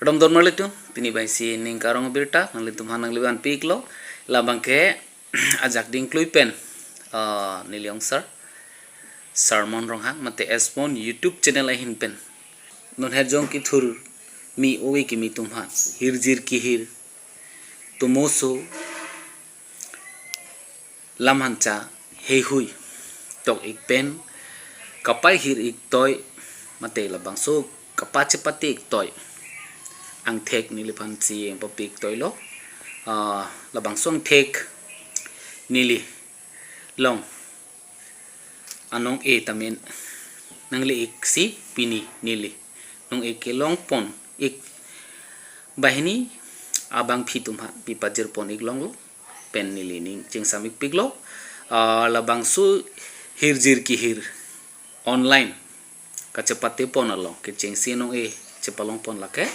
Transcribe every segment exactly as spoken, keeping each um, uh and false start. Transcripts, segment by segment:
Kardom don marlitum, pini bai si ning karong birta nanglitum aphan nangli vanpiklo, labang ke ajak dingklui pen, ah, neli ongsar Sermon Ronghang mate Esmon YouTube channel ahin pen. Non herjong kethur mi ove kimi atum aphan hirjir kihir tomoso lam hancha heihui tok ik pen kapaihir ik toi mate labangso kapachepate ik toi angthek neliphan si eng papi ik toilo. Ah, labangso angthek neli long anong-e tame nangli ik si pini neli nong-e kelong pon ik banghini abangphi atum aphan pi pajir pon ik longlo pen neli ning chingsam ikpiklo. Ah, labangso hirjir kihir online kachepate pon along kechengsi nong-e chepalong pon lake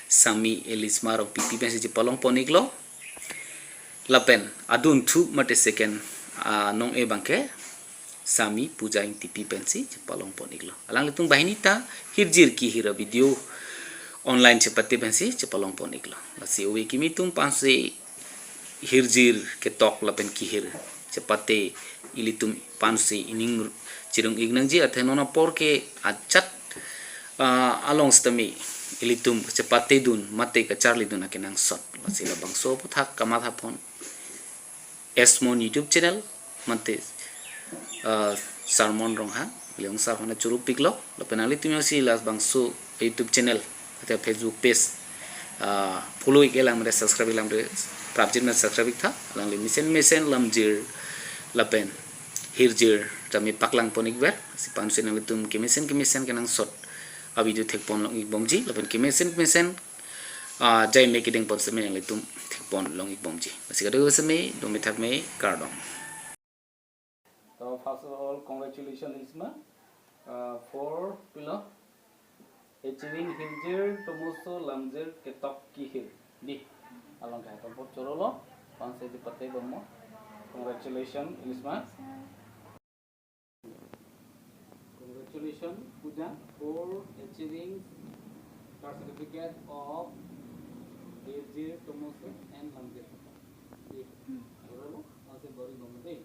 Sami Elisma Rongpipi pensi chepalong pon iklo. Lapen adunthu mate second, ah, nong-e abang ke Sami Puja Ingtipi pensi chepalong pon iklo. Alanglitum banghini ta hirjir kihir avideo online chepate pensi chepalong pon iklo. Lasi ove kimi atum aphansi hirjir ketok lapen kihir chepate ilitum aphansi ining chirung ik nangji, athe non apor ke ajat, ah, along sitame ilitum chepatedun mate kacharlidun akenangsot. Lasi labangso aphuthak kamatha pon Esmon YouTube channel mate, ah, Sermon Ronghang, neli ongsar aphan choro piklo. Lapen nanglitum jongsi labangso YouTube channel mate Facebook page, ah, follow ik-e lang mate subscribe ik lang mate prapjin mate subscribe iktha. Alangli mesen mesen lamjir lapen hirjir tame paklang pon ikver. Lasi aphansi nanglitum kemesen kemesen kenangsot avideo thek pon long ikbomji lapen kemesen kemesen, ah, jai me kedeng pon seme nanglitum thek pon long ikbomji. Lasi kadokave seme dome thak me, kardom. So first of all, congratulations, Elisma, uh, for pilo achieving hirjir tomoso lamjir ketok kihir. Di along ke atum apor chorolo, aphansi chepate bomlo. Congratulations, Elisma. Congratulations, Puja, for achieving certificate of hirjir tomoso and lamjir. Di chorolo, aphansi bor-i bomlo de.